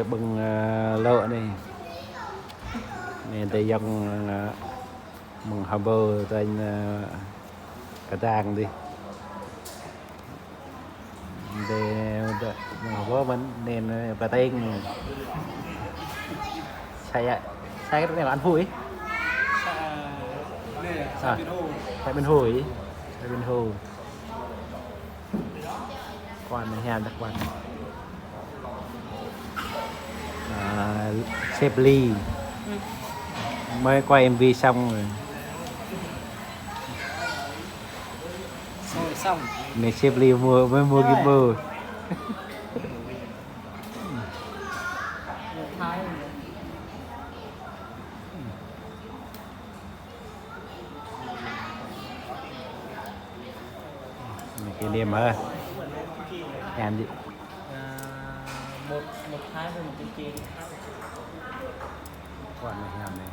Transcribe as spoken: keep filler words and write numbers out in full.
Ƀơ̆ng, ơ, lŏ anai. Anai tơ yŏng, ơ, mơ̆ng hơbơ tơ anai, ơ, kơdang dih. Anai tơ mơ̆ng hơbơ mơ̆n anai, ơ, pơteng. Sai, sai cái này là ăn vui. Sa, sa Binh Hô. Sa Binh Hô. Sa Binh Hô. Quan này ha, đặc quan. À, sếp Ly. Ừ. Mới quay em vê xong rồi. Xong rồi xong. Này sếp Ly mua, mới mua gimbal. Người Thái. Này kỷ niệm hả? Em đi. À, một, một Thái với một Kiên. Quan này em này.